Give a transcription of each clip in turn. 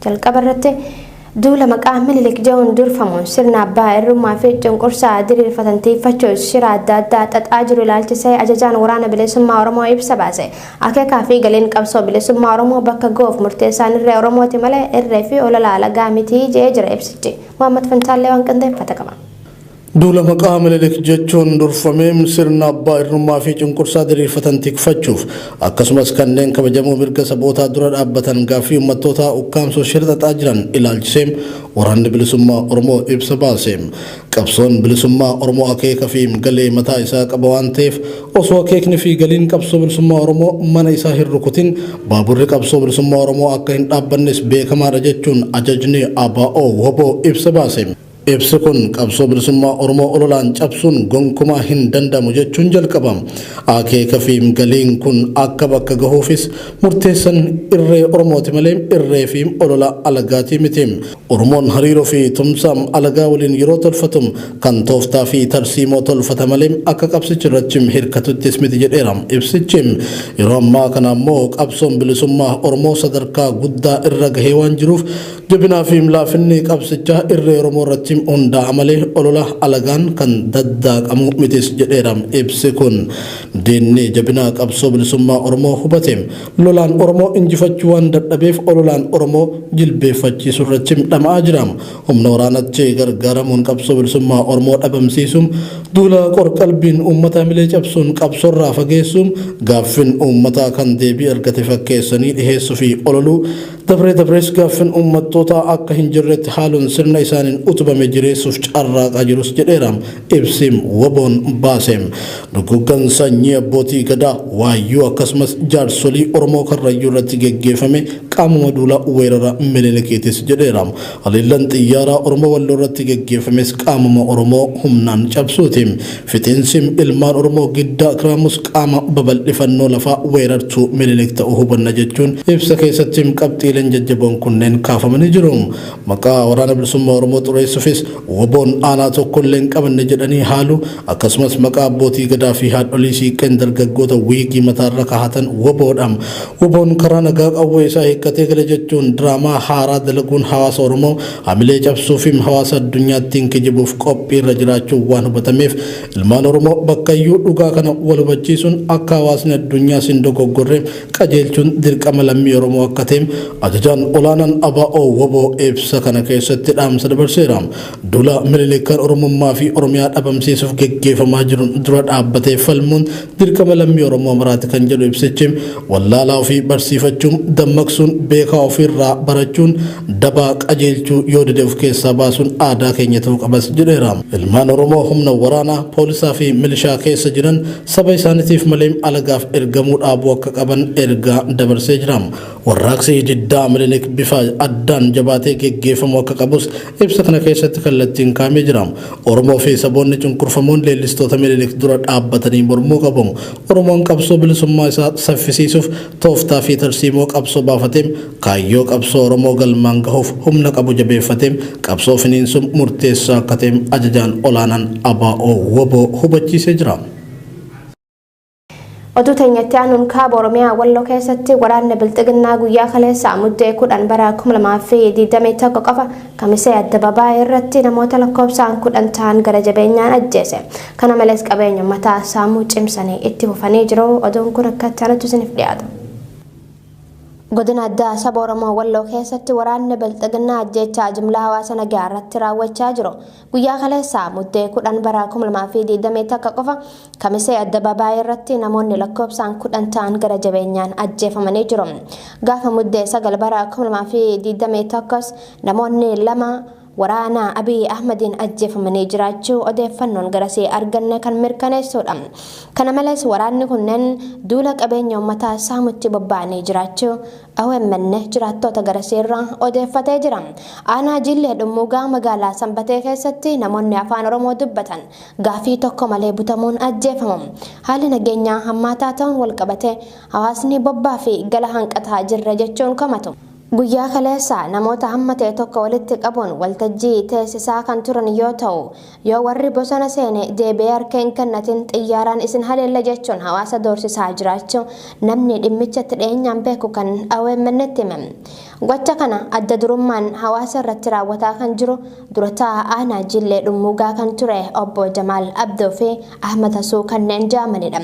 Jalqaba irratti duula maqaa Minilik jedhuun durfamuun sirna abbaa irrummaa fi cunqursaa diriirfatan tiiffachuu shira adda addaa xaxaa jiru ilaalchisee ajajaan waraana bilisummaa Oromoo ibsa baase. Akeekaa fi galiin qabsoo bilisummaa Oromoo bakka ga'uuf murteessaan irree Oromooti malee irree fi olola alagaa miti jedhee jira ibsichi. Muhammad Fantaallee waan qindeeffate qaba. Duula maqaa Minilik jechuun durfamee sirna abbaa irrummaa fi cunqursaa diriirfatan tikfachuuf akkasumas kanneen kabajamuu mirga sabootaa dura dhaabbatan gaaffii uummattootaa ukkaamsuu shira xaxaa jiran ilaalchisee waraanni bilisummaa Oromoo ibsa baase. Qabsoon bilisummaa Oromoo akeeka fi galee mataa isaa qaba waan ta'eef osoo akeekni fi galiin qabsoo bilisummaa Oromoo mana isaa hin rukutin baaburri qabsoo bilisummaa Oromoo akka hin dhaabbannes beekamaadha jechuun ajajni ABO WBO ibsa baase. Ibsi kun qabsoo bilisummaa Oromoo ololaan cabsuun gonkumaa hin danda'amu jechuun jalqaba. Akeeka fi galiin kun akka bakka gahuufis murteessan irree Oromooti malee irree fi olola alagaatii miti. Oromoon hariiroo fi tumsa alagaa waliin yeroo tolfatu kan tooftaa fi tarsiimoo tolfata malee akka qabsichi irratti hirkatuttis miti jedheera ibsichi. Yeroo ammaa kana ammoo qabsoon bilisummaa Oromoo sadarkaa guddaa irra gahee waan jiruuf jabinaa fi laafinni qabsichaa irree Oromoo irratti hundaa'a malee olola alagaan kan daddaaqamu mitis jedheera ibsi kun. Diinni jabinaa qabsoo bilisummaa Oromoo hubate lolaan Oromoo injifachuu waan dadhabeef ololaan Oromoo jilbeeffachiisuu irratti dhama'aa jira. Humna waraanatti gargaaramuun qabsoo bilisummaa Oromoo dhabamsiisuun duula qorqalbiin uummata milee cabsuun qabsoorraa fageessuun gaaffin uummataa kan deebii argate fakkeessanii dhiheessuu fi ololuu dabree dabrees gaaffin uummattootaa akka hin jirretti haaluun sirna isaaniin utubame jireessuuf carraaqaa jirus jedheera ibsiin WBOn baase. Duguggan sanyii abbootii gadaa waayyuu akkasumas jaarsolii Oromoo Karrayyuu irratti geggeeffame qaamuma duula weerara Minilikiitis jedheera. Haleellaan xiyyaaraa Oromoo Walloo irratti geggeeffames qaamuma Oromoo humnaan cabsuuti. Fixiinsi ilmaan Oromoo giddaa kiraamus qaama babal'ifannoo lafaa weerartuu Minilik ta'uu hubanna jechuun ibsa keessatti qabxiileen jajjaboon kunneen kaafamanii jiru. Maqaa waraana bilisummaa Oromoo xureessuufis WBOn aanaa tokkollee hin qabanne jedhanii haalu akkasumas maqaa abbootii gadaa fi haadholii siiqqeen dargaggoota wiigii mataarra kaahatan WBOdha. WBOn karaa nagaa qawwee isaa hiikkatee gale jechuun diraamaa haaraa dalaguun hawaasa Oromoo hamilee cabsuu fi hawaasa addunyaattiin kijibuuf qophiirra jiraachuu waan hubatameef ilmaan Oromoo bakkayyuu dhugaa kana wal hubachiisuun akka hawaasni addunyaa sin dogoggorre qajeelchuun dirqama lammii Oromoo akka ta'e ajajaan olaanaan ABO WBO ibsa kana keessatti dhaamsa dabarseera. Duula Minilik kan Oromummaa fi Oromiyaa dhabamsiisuuf geggeeffamaa jiru dura dhaabbatee falmuun dirqama lammii Oromoo maraati kan jedhu ibsichi wallaalaa ofii barsiifachuun dammaqsuun beekaa ofiirraa barachuun dabaa qajeelchuu yoo dide of keessaa baasuun aadaa keenya ta'uu qabas jedheera. Ilmaan Oromoo humna waraanaa poolisaa fi milishaa keessa jiran saba isaaniitiif malee alagaaf ergamuu dhaabuu akka qaban ergaa dabarsee jira. Warraaqsi diddaa Minilik bifa addaan jabaatee geggeeffamuu akka qabus ibsa kana keessatti kallattiin kaa'amee jira. Oromoo fi saboonni cunqurfamoon leellistoota Minilik dura dhaabbatanii mormuu qabu. Oromoon qabsoo bilisummaa isaa saffisiisuuf tooftaa fi tarsiimoo qabsoo baafatee kaayyoo qabsoo Oromoo galmaan gahuuf humna qabu jabeeffatee qabsoo finiinsuun murteessaa akka ta'e ajajaan olaanaan ABO WBO hubachiisee jira. Oduu teenyatti aanuun kaaba Oromiyaa Walloo keessatti waraanni bilxiginnaa guyyaa kaleessa muddee 10 bara 2021 qofa kamisee addababaayii irratti namoota lakkoofsaan 10 ta'an gara jabeenyaan ajjeese. Kana malees qabeenya uummataa saamuu cimsanii itti fufanii jiru. Oduun kun akka itti aanutti isiniif dhiyaata. Godina addaa saba Oromoo Walloo keessatti waraanni bilxiginnaa ajjeechaa jumlaa hawaasa nagaa irratti raawwachaa jiru. Guyyaa kaleessa muddee 10 bara 2021 qofa kamisee addababaayii irratti namoonni lakkoofsaan 10 ta'an gara jabeenyaan ajjeefamanii jiru. Gaafa muddee 9 bara 2021 namoonni 2 waraana Abiy Ahmediin ajjeefamanii jiraachuu odeeffannoon garasii arganne kan mirkaneessudha. Kana malees waraanni kunneen duula qabeenya uummataa saamutti bobba'anii jiraachuu OMN jiraattota garasiirraa odeeffatee jira. Aanaa Jillee Dhummuugaa magaalaa Sanbatee keessatti namoonni afaan Oromoo dubbatan gaafii tokko malee butamuun ajjeefamu. Haalli nageenyaa hammaataa ta'uun walqabate hawaasni bobbaa fi gala hanqataa jirra jechuun komatu. Guyyaa kaleessa namoota hamma ta'e tokko walitti qabuun waltajjii teessisaa kan turan yoo ta'u, yoo warri bosona seene deebi'ee harka hin kennatin xiyyaaraan isin haleella jechuun hawaasa doorsisaa jiraachuu namni dhimmichatti dhiyeenyaan beeku kan OMN'tti hime. Gocha kana adda durummaan hawaasa irratti raawwataa kan jiru durataa aanaa Jillee Dhummuugaa kan ture obbo Jamaal Abdoo fi Ahmad Hasuu kanneen jedhamanidha.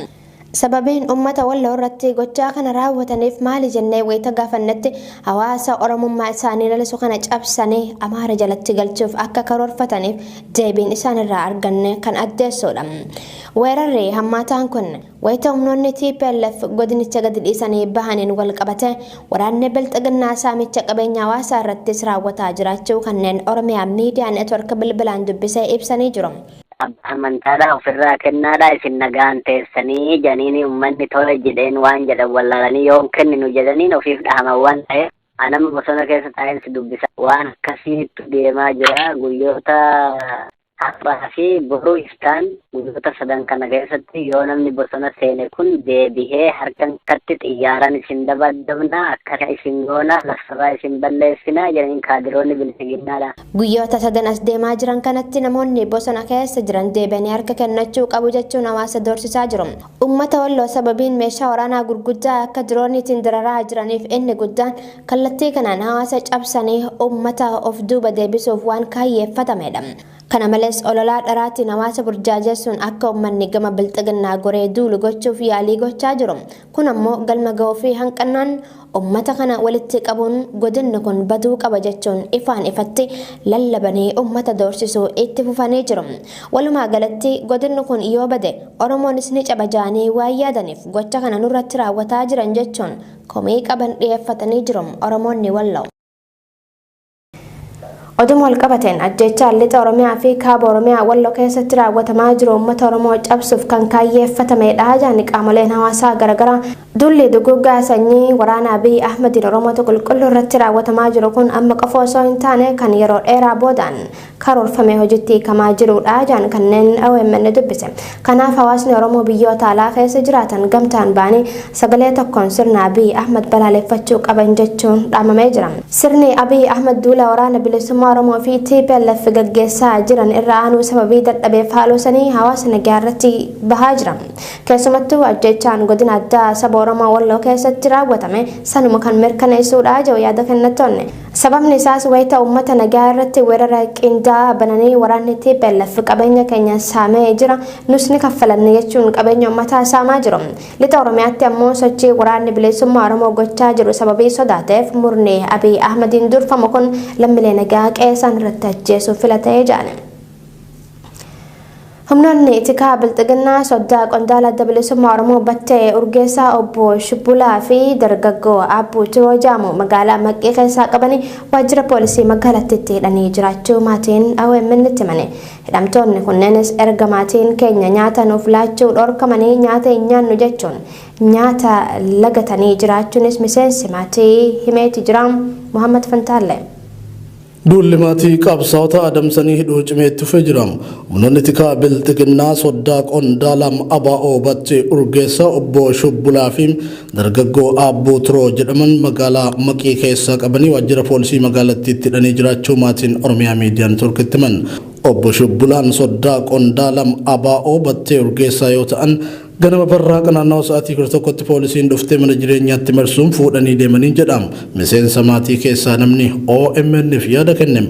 Sababiin uummata Walloo irratti gochaa kana raawwataniif maali jennee wayita gaafannetti hawaasa Oromummaa isaanii lalisu kana cabsanii Amaara jalatti galchuuf akka karoorfataniif deebiin isaan irraa arganne kan addeessudha. Weerarri hammaataan kun wayita humnoonni TPLF godinicha gadi dhiisanii bahaniin wal qabate waraanni bilxiginnaa saamicha qabeenya hawaasaa irrattis raawwataa jiraachuu kanneen Oromiyaa Miidiyaa Neetwork bilbilaan dubbisee ibsanii jiru. Abbaa amantaadha ofirraa kennaadha isin nagaan teessanii janiini uummanni tole jedheen waan jedhan wallaalanii yoo hin kenninu jedhaniin ofiif dhahaman waan ta'eef anama bosona keessa taa'een si dubbisa. Waan akkasiitu deemaa jira guyyoota har'aa fi boruu iftaan guyyoota sadan kana keessatti yoo namni bosona seene kun deebihee harkan katti xiyyaaraan isin dabaddabna akkana isin goona lafarraa isin balleessina jedhaniin kaadiroonni bilxiginnaadha. Guyyoota sadan as deemaa jiran kanatti namoonni bosona keessa jiran deebi'anii harka kennachuu qabu jechuun hawaasa doorsisaa jiru. Uummata Walloo sababiin meeshaa waraanaa gurguddaa akka dirooniitiin dararaa jiraniif inni guddaan kallattii kanaan hawaasa cabsanii uummata of duuba deebisuuf waan kaayyeeffatamedha. Kana malees ololaa dharaatiin hawaasa burjaajessuun akka uummanni gama bilxiginnaa goree duulu gochuuf yaalii gochaa jiru. Kun ammoo galma ga'uu fi hanqannaan uummata kana walitti qabuun godinni kun baduu qaba jechuun ifaan ifatti lallabanii uummata doorsisuu itti fufanii jiru. Walumaa galatti godinni kun yoo bade Oromoonis ni caba jaanii waan yaadaniif gocha kana nurratti raawwataa jiran jechuun komii qaban dhiyeeffatanii jiru Oromoonni Walloo. Oduma wal qabateen ajjeechaa lixa Oromiyaa fi kaaba Oromiyaa Walloo keessatti raawwatamaa jiru uummata Oromoo cabsuuf kan kaayyeeffatamedha jedhan qaamoleen hawaasaa garaagaraa. Duulli duguuggaa sanyii waraana Abiy Ahmediin Oromoota qulqulluu irratti raawwatamaa jiru kun amma qofa osoo hin taane kan yeroo dheeraa boodaan karoorfamee hojiitti hiikamaa jirudha jedhan kanneen OMN dubbise. Kanaaf hawaasni Oromoo biyyoota alaa keessa jiraatan gamtaan ba'anii sagalee tokkoon sirna Abiy Ahmed balaaleffachuu qaban jechuun dhaamamee jira. Sirni Abiy Ahmed duula waraana bilisummaa Oromoo fi TPLF gaggeessaa jiran irra aanuu sababii dadhabeef haaloo sanii hawaasa nagaa irratti bahaa jira. Keessumattuu ajjeechaan godina addaa saba Oromoo Walloo keessatti raawwatame sanuma kan mirkaneessuudha jedhu yaada kennattoonni. Sababni isaas wayita uummata nagaa irratti weerara qindaa'aa bananii waraanni TPLF qabeenya keenya saamee jira nus ni kaffalanne jechuun qabeenya uummataa saamaa jiru. Lixa Oromiyaatti ammoo sochii waraanni bilisummaa Oromoo gochaa jiru sababii sodaateef murni Abiy Ahmediin durfamu kun lammiilee nagaa qeesaan irratti ajjeesuuf filatee jedhan. Humnoonni tikaa bilxiginnaa soddaa qondaala adda bilisummaa Oromoo Battee Urgeessaa obbo Shibbulaa fi dargaggoo Abbuu Tiroo jedhamu magaalaa Maqii keessaa qabanii waajjira poolisii magaalattiitti hidhanii jiraachuu maatiin OMN itti himani. Hidhamtoonni kunneenis erga maatiin keenya nyaata nuuf laachuu dhorkamanii nyaata hin nyaannu jechuun nyaata lagatanii jiraachuunis miseensi maatii himeeti jira. Muhammad Fantaalle. Duulli maatii qabsaa'ota adamsanii hidhuu cimee itti fufee jira. Humnoonni tikaa bilxiginnaa soddaa qondaala ABO Battee Urgeessaa obbo Shubbulaa fi dargaggoo Aabbuu Turoo jedhaman magaalaa Maqii keessaa qabanii waajjira poolisii magaalattiitti hidhanii jiraachuu maatiin Oromiyaa Miidiyaa Neetwoorkitti himan. Obbo Shubbulaan soddaa qondaala ABO Battee Urgeessaa yoo ta'an ganama barraaqa naannawaa sa'aatii 11tti poolisiin dhuftee mana jireenyaatti marsuun fuudhanii deemanii jedhama. Miseensa maatii keessaa namni OMN'f yaada kenne.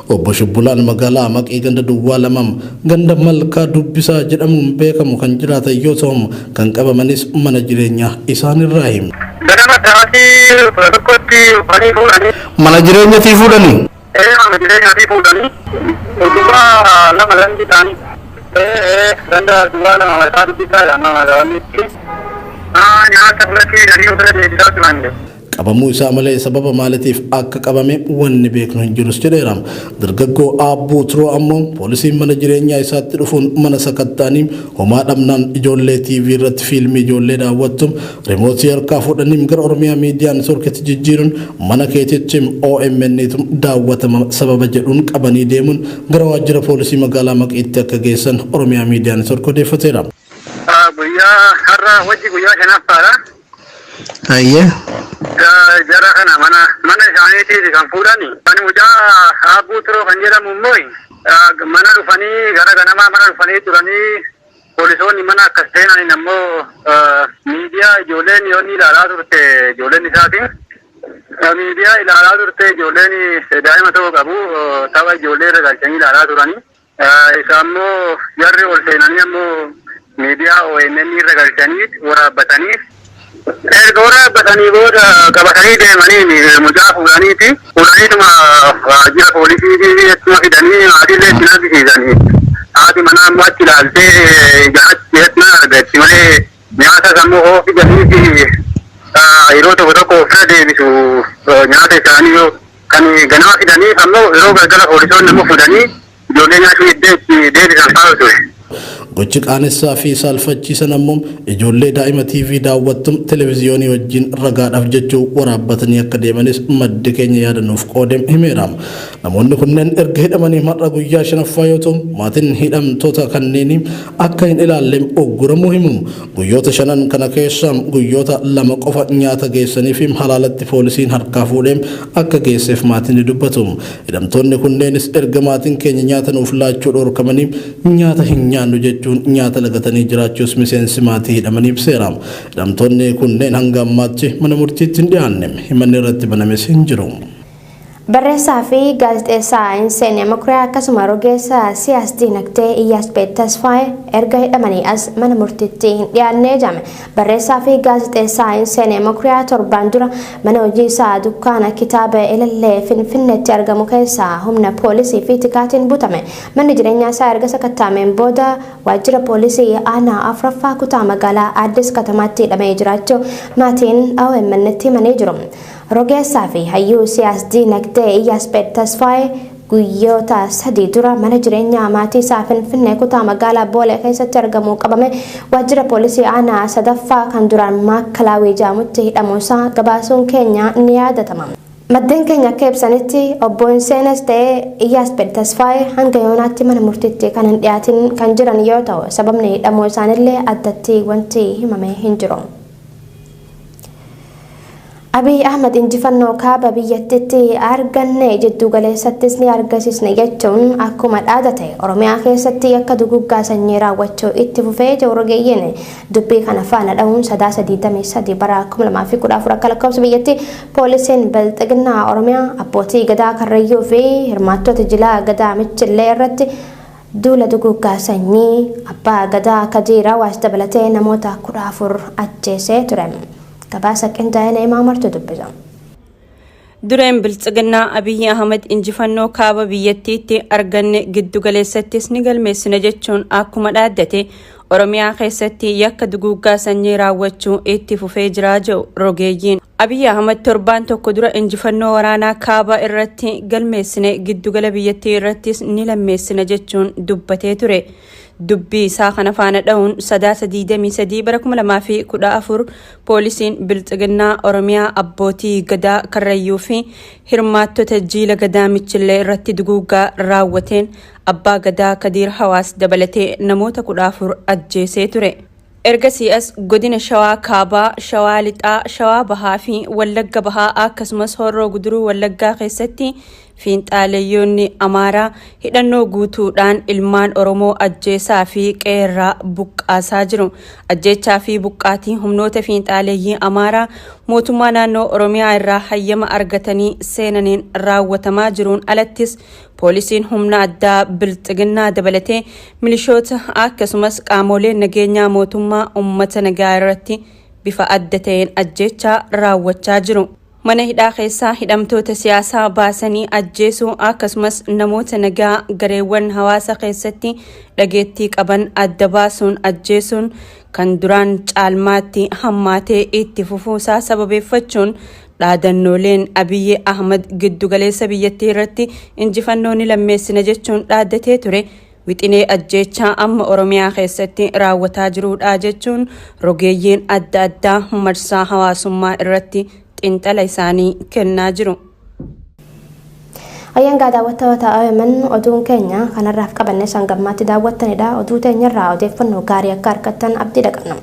Obbo Shubbulaan magaalaa Maqii ganda Duwwaa Lamam ganda Malkaa Dubbisaa jedhamuun beekamu kan jiraatan yoo ta'u kan qabamanis mana jireenyaa isaanirraa himu. Ganama sa'aatii 11tti dhufanii fuudhanii. Mana jireenyatii fuudhanii? Mana jireenyatii fuudhanii. Utubaa lama gandi ta'anii. Ganda duwwaa lama Malkaa Dubbisaa jedhama magaalattiitti. Nyaata fudhatee hidhanii ofirra deebisaa turan. Qabamuu isaa malee sababa maaliitiif akka qabame wanni beeknu hin jirus jedheera. Dargaggoo Aabbuu Turoo ammoo poolisiin mana jireenyaa isaatti dhufuun mana sakatta'anii homaa dhabnaan ijoollee TV irratti fiilmii ijoollee daawwattu riimootii harkaa fuudhanii gara Oromiyaa Miidiyaa Neetwoorkitti jijjiiruun mana keetitti OMN'tu daawwatama sababa jedhuun qabanii deemuun gara waajjira poolisii magaalaa Maqiitti akka geessan Oromiyaa Miidiyaa Neetwoork odeeffateera. Guyyaa har'a hojii guyyaa shanaffaadha. Hayyee. Jara kana mana isaaniitiif kan fuudhani. Kan mucaa Aabbuu Turoo kan jedhamu immoo mana dhufanii gara ganamaa mana dhufanii turanii poolisoonni mana akkas seenaniin ammoo miidiyaa ijoolleen yoonni ilaalaa turte ijoolleen isaati. Miidiyaa ilaalaa turte ijoolleen daa'ima tokko qabu tapha ijoollee irra galchanii ilaalaa turanii. Isa ammoo jarri ol seenanii ammoo miidiyaa OMN irra galchanii waraabbatanii erga waraabbatanii booda qabatanii deemanii mucaa fuudhaniiti. Fuudhaniituma waajjira poolisii achuma fidanii maatiillee ittiin argisiisanii. Haati manaa ammoo achi ilaaltee ijaan argatti malee nyaata sammuu hoo fidaniiti yeroo tokko tokko ofirra deebisu nyaata isaanii kan ganama fidaniif ammoo yeroo galgala poolisoonni ammoo fudhanii ijoollee nyaachuu itti deebisan fa'aa ture. Gochi qaanessaa fi saalfachiisan ammoo ijoollee daa'ima TV daawwattu televiziyoonii wajjin ragaadhaaf jechuu waraabbatanii akka deemanis maddi keenya yaadanuuf qoodee himeera. Namoonni kunneen erga hidhamanii har'a guyyaa shanaffaa yoo ta'u maatiin hidhamtoota kanneenii akka hin ilaalle ogguramuu himu. Guyyoota shanan kana keessa guyyoota 2 qofa nyaata geessanii fi halaalatti poolisiin harkaa fuudhee akka geesseef maatiin ni dubbatu. Hidhamtoonni kunneenis erga maatiin keenya nyaata nuuf laachuu dhorkamanii nyaata hin nyaannu jechuun nyaata lagatanii jiraachuus miseensi maatii hidhamanii ibseera. Hidhamtoonni kunneen hanga ammaatti mana murtiitti hin dhiyaanne himanni irratti banames hin jiru. Barreessaa fi gaazexeessaa Inseen Makuriyaa akkasuma rogeessa siyaas dinagdee Iyyaasbeet Tasfaayee erga hidhamanii as mana murtiitti hin dhiyaanne jedhame. Barreessaa fi gaazexeessaa Inseen Makuriyaa torbaan dura mana hojii isaa dukkaana kitaaba Ilallee Finfinneetti argamu keessaa humna poolisii fi tikaatiin butame. Manni jireenyaa isaa erga sakattaameen booda waajjira poolisii aanaa afuraffaa kutaa magaalaa Addis Katamaatti hidhamee jiraachuu maatiin OMN'tti himanii jiru. Rogeessaa fi hayyuu siyaas dinagdee Iyyaasbeet Tasfaayee guyyoota 3 dura mana jireenyaa maatii isaa Finfinnee kutaa magaalaa Boolee keessatti argamu qabame waajjira poolisii aanaa sadaffaa kan duraan Maakalaawii jedhamutti hidhamuusaa gabaasuun keenya ni yaadatama. Maddeen keenya akka ibsanitti obbo Inseenes ta'ee Iyyaasbeet Tasfaayee hanga yoonaatti mana murtiitti kan hin dhiyaatin kan jiran yoo ta'u sababni hidhamuu isaanillee addatti wanti himame hin jiru. Abiy Ahmed injifannoo kaaba biyyattiitti arganne jiddu galeessattis ni argisiisne jechuun akkuma dhaadate Oromiyaa keessatti akka duguggaa sanyii raawwachuu itti fufee jiru rogeeyyiin dubbii kana faana dha'uun sadaasa 23 bara 2014 akka lakkoofsa biyyatti poolisiin Bilxiginnaa Oromiyaa abbootii gadaa Karrayyuu fi hirmaattoota jilaa gadaa Michillee irratti duula duguggaa sanyii abbaa gadaa Kajiiraa Hawaas dabalatee namoota 14 ajjeesee ture. Gabaasa qindaa'ina himaa martu dubbisa. Dureen Bilxiginnaa Abiy Ahmed injifannoo kaaba biyyattiitti arganne giddu galeessattis ni galmeessina jechuun akkuma dhaaddate Oromiyaa keessatti yakka duguggaa sanyii raawwachuu itti fufee jiraa jiru rogeeyyiin. Abiy Ahmed torbaan tokko dura injifannoo waraanaa kaaba irratti galmeessine giddugala biyyattii irrattis ni lammeessina jechuun dubbatee ture. Dubbii isaa kana faana dha'uun sadaasa 23 bara 2014 poolisiin Bilxiginnaa Oromiyaa abbootii gadaa Karrayyuu fi hirmaattota jiila gadaa Michillee irratti duguggaa raawwateen abbaa gadaa Kadiir Hawaas dabalatee namoota 14 ajjeesee ture. Ergasii as godina Shawaa Kaabaa, Shawaa Lixaa, Shawaa Bahaa fi Wallagga Bahaa akkasumas Horroo Guduruu Wallaggaa keessatti fiinxaaleeyyoonni Amaaraa hidhannoo guutuudhaan ilmaan Oromoo ajjeesaa fi qeerraa buqqaasaa jiru. Ajjeechaa fi buqqaatii humnoota fiinxaaleeyyii Amaaraa mootummaa naannoo Oromiyaa irraa hayyama argatanii seenaniin raawwatamaa jiruun alattis poolisiin humna addaa Bilxiginnaa dabalatee milishoota akkasumas qaamoleen nageenyaa mootummaa uummata nagaa irratti bifa adda ta'een ajjeechaa raawwachaa jiru. Mana hidhaa keessaa hidhamtoota siyaasaa baasanii ajjeesuu akkasumas namoota nagaa gareewwan hawaasa keessatti dhageettii qaban adda baasuun ajjeesuun kan duraan caalmaatti hammaatee itti fufuusaa sababeeffachuun dhaadannooleen Abiy Ahmed giddugaleessa biyyattii irratti injifannoo ni lammeessina jechuun dhaaddatee ture. Wixinee ajjeechaa amma Oromiyaa keessatti raawwataa jiruudha jechuun rogeeyyiin adda addaa marsaa hawaasummaa irratti xiinxala isaanii kennaa jiru. Ayyangaa daawwattoota OMN oduun keenya kanarraaf qabanne sangammaatti daawwattanidha. Oduu teenyarraa odeeffannoo gaarii akka argattan abdii qabna.